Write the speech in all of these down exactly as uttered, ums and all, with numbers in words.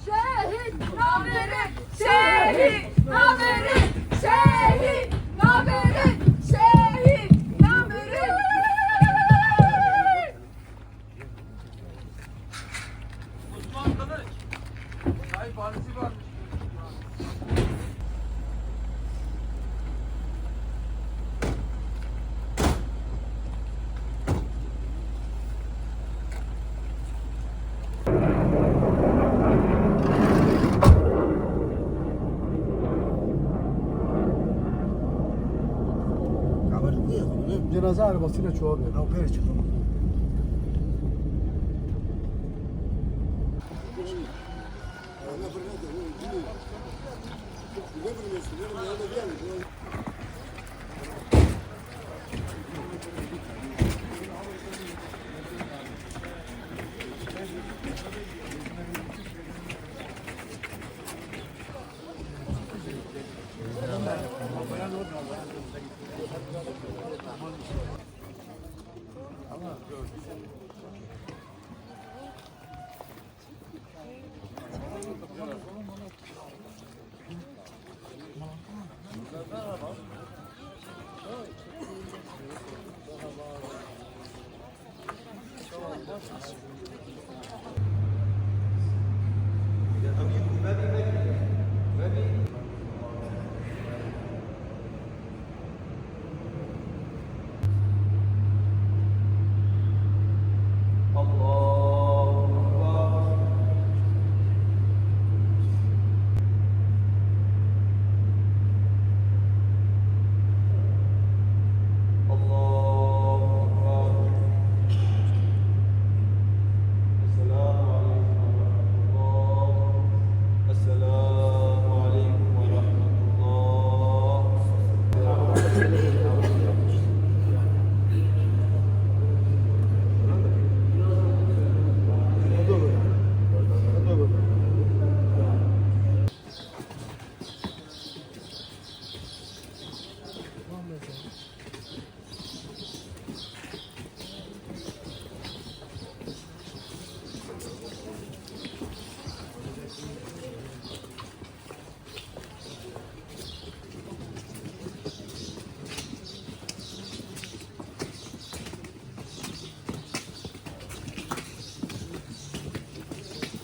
Şehîd Namêrê! Şehîd Namêrê! Şehîd Namêrê! Şehîd Namêrê! Osman Kılıç. Tayyip Halisi varmış. Cenaze arabasıyla çoğalıyor. الله أكبر. الله أكبر. السلام عليكم ورحمة الله. السلام عليكم ورحمة الله.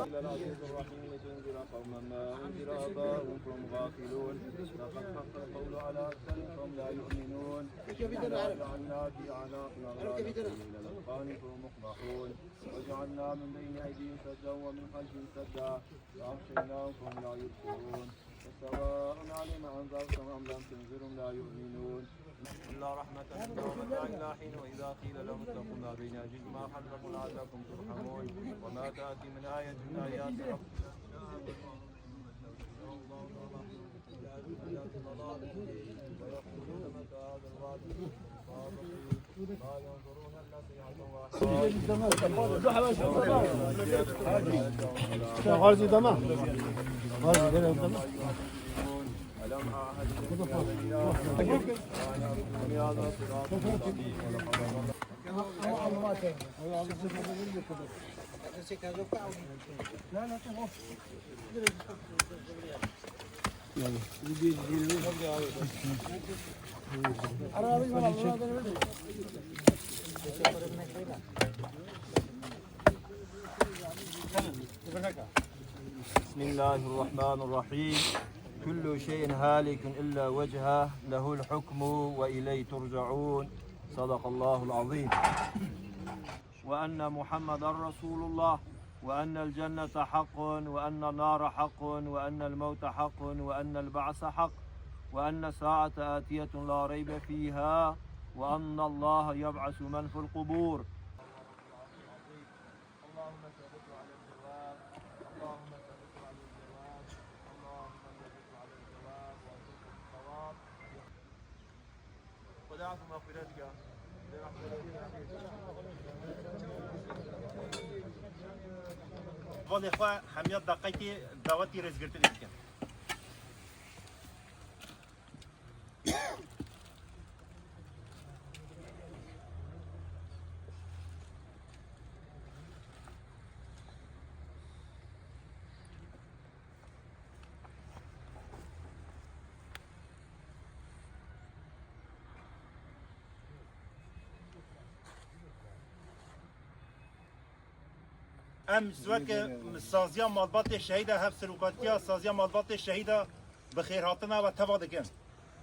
إلا العزيز الرحيم لتنذر قوما ما أنذر آباؤهم فهم غافلون. لقد حق القول على أكثرهم فهم لا يؤمنون. ولا تجعلنا في أعناقنا غلالا فإلينا المصير. واجعلنا من بين أيديهم سدا ومن خلفهم سدا فأغشيناهم فهم لا يبصرون. سواء عليهم أأنذرتهم أم لم تنذرهم لا يؤمنون. إلا رحمة منا ومتاعا إلى حين وإذا قيل لهم اتقوا ما بين أيديكم وما خلفكم لعلكم ترحمون. وما تأتي من آية من آيات ربك بسم الله الرحمن الرحيم. كل شيء هالك إلا وجهه، له الحكم وإليه ترجعون. صدق الله العظيم. وأن محمدا رسول الله، وأن الجنة حق، وأن النار حق، وأن الموت حق، وأن البعث حق، وأن الساعة آتية لا ريب فيها، وأن الله يبعث من في القبور. اللهم ثبته على الجواب، اللهم ثبته على الجواب، اللهم ثبته على الجواب وارزقه الصواب. Hevalê xwe hemiya deqekê dawetî rêzgirtinê dikin. Em ji weke saziya malbatê şehîda, hevserokatiya saziya malbatê şehîda bi xêrhatina we teva dikin.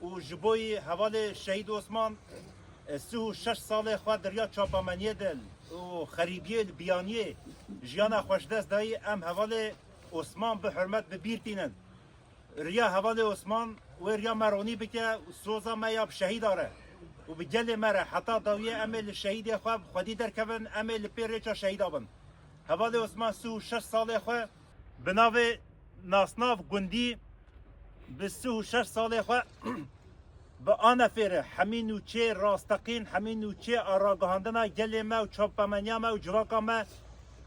Û ji bo yî hevalê Şehîd Osman, e, sih û şeş salê xwe di riya çapemeniyê de û xerîbiyê li biyaniyê jiyana xwe ji dest dayî, em hevalê Osman bi hurmet bi bîr tînin. Riya hevalê Osman wê riya me ronî bike û soza me ya bi şehîda re û bi gelê me re heta dawiyê em ê li şehîdê xwe bi xwedî derkevin, em ê li pê rêça şehîda bin. Hevalê Osman sih û şeş salê xwe bi navê nasnav gundî bi sih û şeş salê xwe bi anefêre hemî nûçeyê rasteqîn, hemî nûçeyê a ragihandina gelê me û çapemeniya me û civaka me,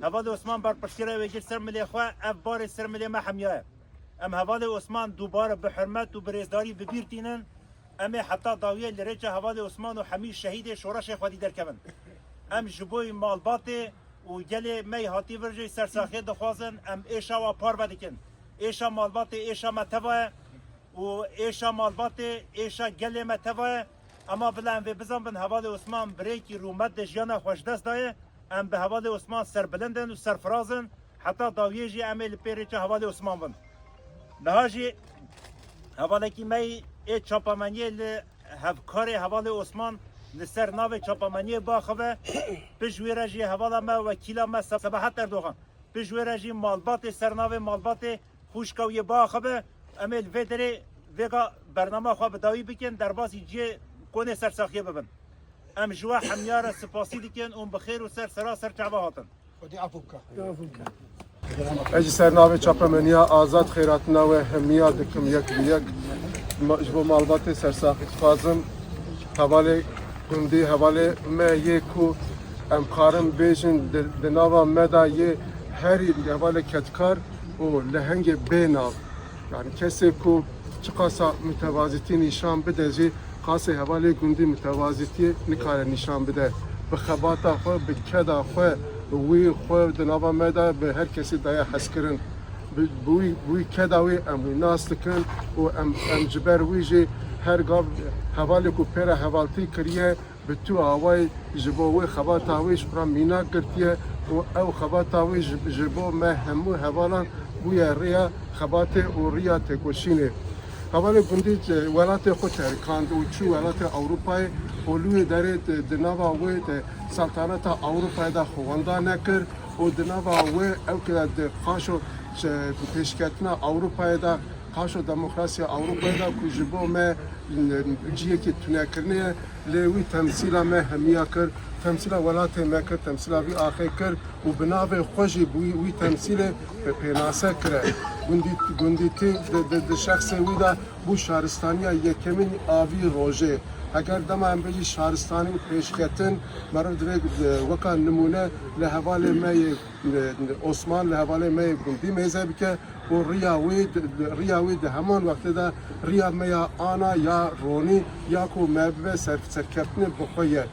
hevalê Osman berpirsiyara wê girt ser milê xwe, ev barê ser milê me hemiya ye. Em hevalê Osman dubare bi hurmet û bi rêzdarî bi bîr tînin. Em ê heta dawiyê li rêça hevalê Osman û hemî şehîdê şoreşê xwedî derkevin. Em ji bo malbatê û gelê me yê hatî vir jî sersaxiyê dixwazin, em êşa we parve dikin. Êşa malbatê êşa me teva ye û êşa malbatê êşa gelê me teva ye. Ema bila em vê bizanbin, hevalê Osman birêkî rûmet de jiyana xwe ji dest daye. Em bi hevalê Osman serbilind in û serfiraz in. Heta dawiyê jî em ê li pê rêça hevalê Osman bin. Niha jî hevalekî me yê çapemeniyê li hevkarê hevalê Osman li ser navê çapemeniyê biaxive. Pişt wê re jî hevala me, wekîla me Sebahat Erdogan, pişt wê re jî malbatê ser navê malbatê xwişka wî yê biaxive. Em ê li vê derê vêga bernama xwe bi dawî bikin, derbasî cihê konê sersaxiyê bibin. Em ji we hemiya re sipasî dikin û bi xêr û ser sera ser çava hatin. Xwedî efû bike. Ez ji ser navê çapemeniya Azad xêratina we hemiya dikim yek bi yek. Ma-, ji bo malbatê sersaxî dixwazim. Hevalê gundî, hevalê me yê ku em karin bêjin di, di nava me de yê herî hevalê kedkar û lehengê bênav. Yani kesê ku çiqasa mutevazîtî nîşan bide jî, qasê hevalê gundî mutevazîtiyê nikare nîşan bide. Bi xebata xwe, bi keda xwe, wî xwe di nava me de bi her kesî daye hezkirin. Bi, bi wî, bi wî keda wî em wî nas dikin û em, em ji ber wî jî her gav hevalê ku pê re hevaltî kiriye, bi tu awayî ji bo wê xebata wî ji xwe re mînak girtiye û ew xebata wî ji, ji bo me hemû hevalan bûye rêya xebatê û riya têkoşînê. Hevalê gundî welatê xwe terikand û çû welatê Ewropayê û li wê derê di, di nava wê de Seltaneta Ewropayê de xwe wenda nekir û di nava wê ew kire di qaşo, e, pêşketina Ewropayê de, qaşo demokrasiya Ewropayê de ku ji bo me, e, cihekî tunekirinê ye, lê wî temsîla me hemiya kir, temsîla welatê me kir, temsîla vî axê kir û bi navê xwe jî bi wî, wî temsîlê pê-, pênase kire. Gundî-, gundîtî di, di, di şexsê wî de bû şaristaniya yekemîn a vî rojê. Heger dema em bêjî şaristanî û pêşketin, meriv divê, e, weka nimûne li hevalê me yê, e, Osman, li hevalê me yê gundî mêze bike û riya wî di, riya wî di heman wextê de riya me ya ana ya ronî ya ku me bibe ser-, serkeftinê bi xwe ye.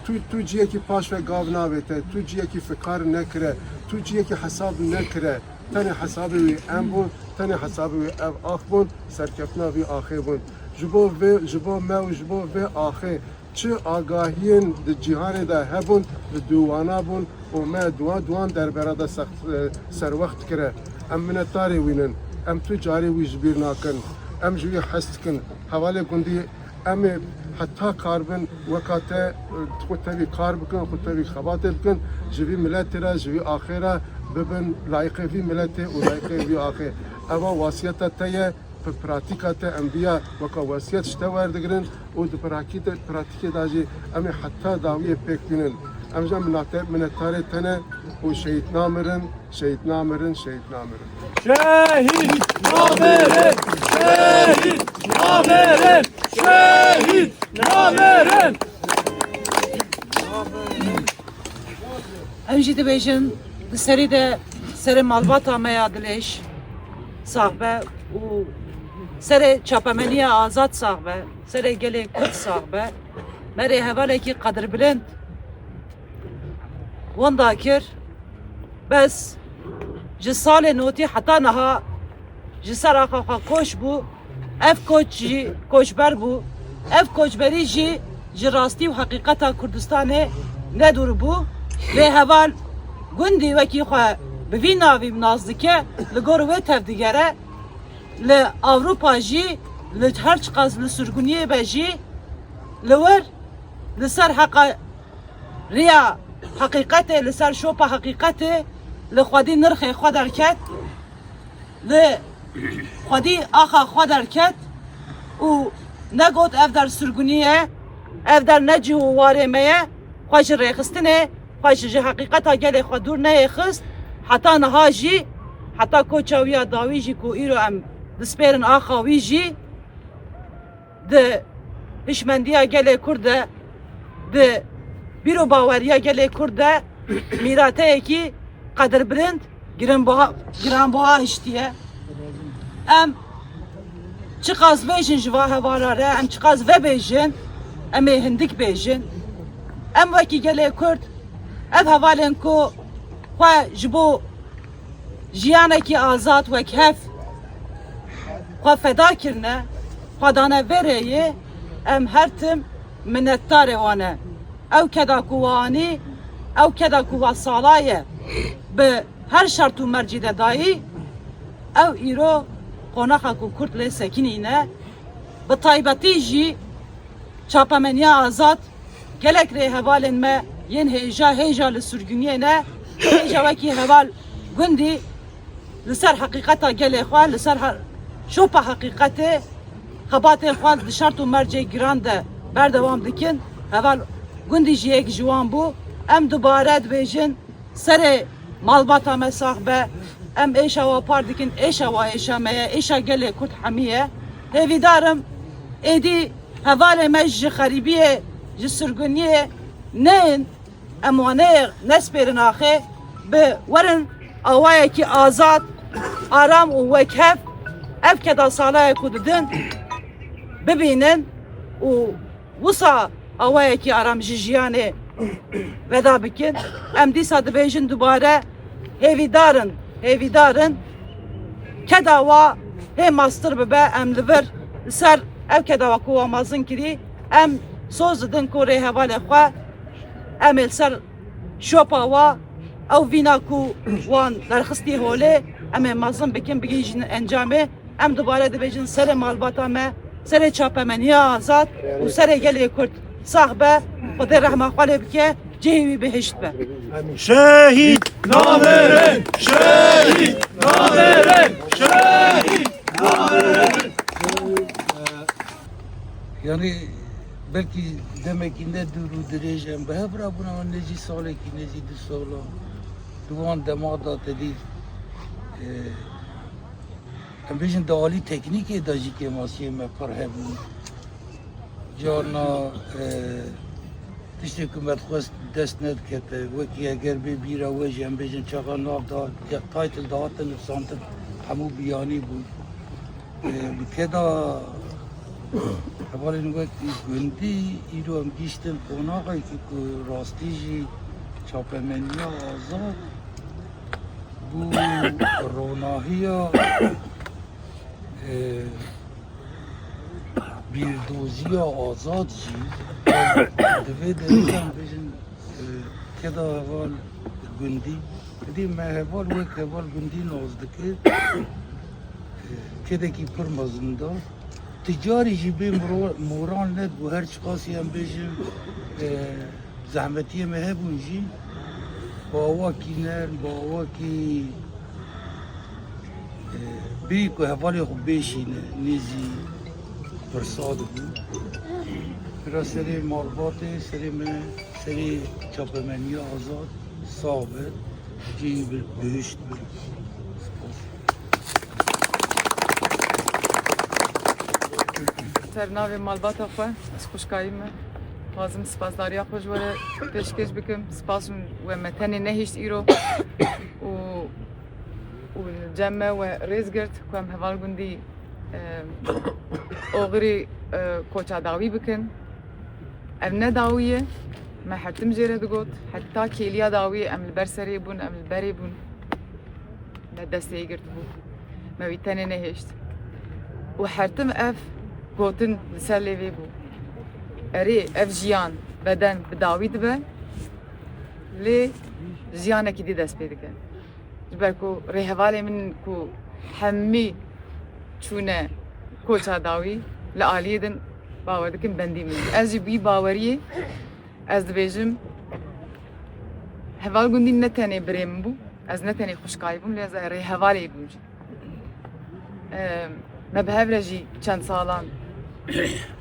Tu, tu ciyekî paş ve gav navête, tu ciyekî fikar nekire, tu ciyekî hesab nekire. Tenê hesabê wî em bûn, tenê hesabê wî ev ax bûn, serkeftina vî axê bûn. Ji bo vê, ji bo me û ji bo vê axê çi agahiyên di cîhanê de hebûn, li dûwana bûn û me duwan, duwan derbera de sext, e, serwext kire. Em minetdarê wî nin. Em tu carê wî ji bîr nakin. Em ji wî hez dikin. Hevalê gundî, em ê heta kar bin weka te, e, xwe tevî kar bikin, xwe tevî xebatê bikin, ji vî miletê re, ji vî axê re bibin layiqê vî miletê û layiqê vî axê. Eva wasiyeta te ye, bi pratîka te em viya weka wasiyet ji te werdigirin û di pratîkê de, pratîkê de jî em ê heta dawiyê pêk bînin. Em jî minete-, minetdarê te ne û şehîd namirin, şehîd namirin, şehîd namirin. Şehîd namirin! Şehîd namirin! Şehîd namirin! Em jî dibêjin, di serî de serê malbata me ya dilêj sax be û serê çapemeniya azad sax be, serê gelê Kurd sax be. Me rê hevalekî qedirbilind wenda kir. Bes ji salê notî heta niha ji ser axa xwe koç bû. Ev koç jî koçber bû. Ev koçberî jî ji rastî û heqîqeta Kurdistanê nedûr bû. Lê heval gundî wekî xwe bi vî navî nas dike, li gor wê tevdigere. Li Ewropa jî, li her çiqas li sirgûniyê be jî, li wir li ser heqa riya heqîqetê, li ser şopa heqîqetê li xwedî nirxê xwe derket, li xwedî axa xwe derket û negot, ev der sirgûnî ye, ev der ne cih û warê me ye, xwe ji rêxistinê, xwe ji, ji heqîqeta gelê xwe dûr neyê xist, heta niha jî, heta koça wî ya dawî jî ku îro em dispêrin axa wî jî, di hişmendiya gelê Kurd de, di bîr û baweriya gelê Kurd de mîrateyekî qedirbilind, girinbuha-, giranbuha hiştiye. Em çiqas bêjin ji va hevala re, em çiqas vebêjin, em ê hindik bêjin. Em wekî gelê Kurd, ev hevalên ku xwe ji bo jiyanekî azad wek hev xwe feda kirine, xwe dane vê rêyê, em her tim minetdarê wan e. Ew keda ku we anî, ew keda ku we salaye, bi her şert û mercî de dayî, ew îro qonaxa ku Kurd lê sekinîne, bi taybetî jî çapemeniya azad, gelek rê hevalên me yên hêja, hêja li sirgûniyê ne, hêja wekî heval gundî li ser heqîqeta gelê xwe, li ser he-, şopa heqîqetê xebatên xwe di şert û mercê giran de berdewam dikin. Heval gundî jî yek ji wan bû. Em dubare dibêjin, serê malbata me sax be. Em êşa we par dikin, êşa we êşa me ye, êşa gelê Kurd hemî ye. Hêvîdar im êdî hevalê me ji xerîbiyê, ji sirgûniyê neyên, em wan nespêrin axê, bi werin awayekî azad, aram û wekhev ev keda salayê ku didin bibînin û wisa awayekî aram ji jiyanê veda bikin. Em dîsa dibêjin dubare, hêvîdar in, hêvîdar in. Keda wa hê mastir bibe, em li vir li ser ev keda wa ku wa mezin kirî, em soz didin ku rê hevalê xwe, em ê li ser şopa wa, ew vîna ku wan derxistî holê, em ê mezin bikin, bigihîjin encamê. Em dubare dibêjin serê malbata me, serê çapemeniya azad û serê gelê Kurd sax be, Xwedê rehma xwe lê bike, cihê wî bihişt be. Şehîd namirin! Şehîd namirin! Şehîd namirin! Yanî belkî demekî ne dûr û dirêj em bi hev rabûn, ama nêzî salekî, nêzî du sala. Di wan dema de te dî, e, em bêjin di alî teknîkê de jî kêmasiyê me pir hebûn. Carna, e, tiştê ku me dixwest dest nedikete, wekî eger bê bîra we jî, em bêjin çaxa nav da, ya title dihatin nivîsandin, hemû biyanî bûn. E, bi keda hevalên wekî gundî, îro em gihîştin qonaxekî ku rastî jî çapemeniya azad bû ronahiya, e, bîrdoziya azad jî. Di vê derê de em bêjin, e, keda heval gundî, dî me heval wek heval gundî nas dikir. E, kedekî pir mezin da. Ti carî jî bê moro-, moral nedibû, her çiqasî em bêjin, e, zehmetiyê me hebûn jî, bi awakî nerm, bi awakî, e, bêyî ku hevalê xwe bêşîne, nêzî pirsa dibû. Bira serê malbatê, serê me, serê çapemeniya azad, sax be, cihê wî bihişt be. Spas. Ser navê malbata xwe, ez xwişkayî me. Dixwazim spasdariya xwe ji we re pêşkêş bikim. Spas we me tenê nehişt îro û, û li cem me we rêz girt ku em heval gundî, e, oxirî, e, koça dawî bikin. Ev ne dawî ye, me her tim jê re digot, heta kêliya dawî em li ber serê bûn, em li berê bûn. Me destê girtibû. Me wî tenê nehêşt. Û her tim ev gotin li ser lêvê bû. Erê, ev jiyan, beden bi dawî dibe, lê jiyanekî dî dest pê dike. Ji ber ku rêhevalê min ku hemî çûne koça dawî, li aliyê din bawer dikin bendî min. Ez jî bi wî baweriyê ez dibêjim, heval gundî ne tenê birê min bû, ez ne tenê xwişkayî bûm, lê ez rêhevalê bûm jî. Em, me bi hev re jî çend salan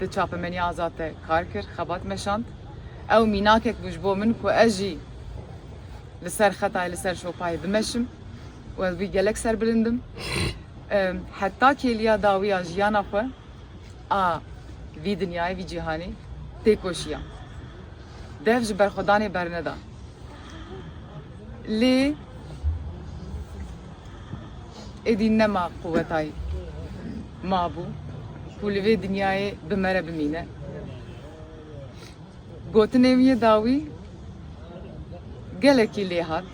di çapemeniya azad de kar kir, xebat meşand. Ew mînakek bû ji bo min ku ez jî li ser xetayê, li ser şopayê bimeşim û ez wî gelek serbilind im. Em, heta kêliya dawiya jiyana xwe a vî dinyayê, vî cîhanê têkoşiya. Dev ji berxwedanê berneda. Lê êdî nema quwetayî mabû ku li vê dinyayê bi me re bimîne. Gotinê wî yê dawî gelekî lê hat.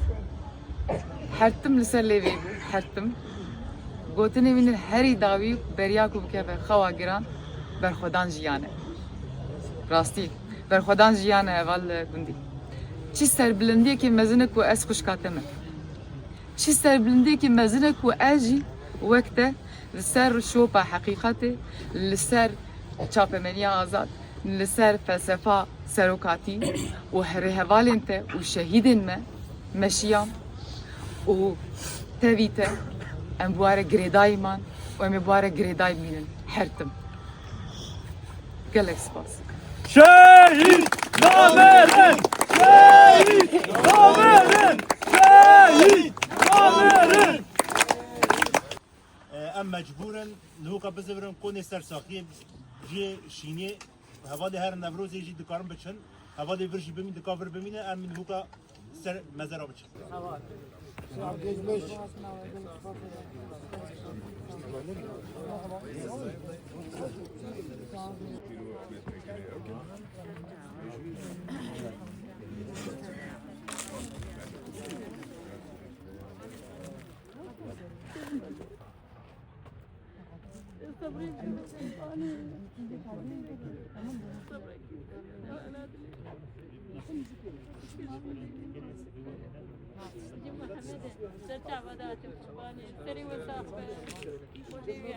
Her tim li ser lêvê bû, her tim. Gotinê wî herî dawî beriya ku bikeve xewa giran, berxwedan jiyan e. Rastî, berxwedan jiyan e, heval gundî. Çi serbilindiyekê mezin e ku ez xwişka te me. Çi serbilindiyekî mezin e ku ez jî wek te li ser şopa heqîqetê, li ser çapemeniya azad, li ser felsefa serokatî û rêhevalên te û şehîdên me meşiyam û tevî te em bi we re girêdayî man û em ê bi we re girêdayî bimînin her tim. Gelek spas. Şehîd namirin! Şehîd namirin! Şehîd namirin! Em mecbûr in nihoka bizivirin konê ser saxiyê jê şînê. Hevalê her Newrozê jî dikarin biçin. Hevalê vir jî bimîn, dika vir bimîne, em nihoka ser mezera biçin. Ser çava de hatim kurbanê, serê we sax be. Xwedê wê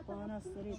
Bana sırrı.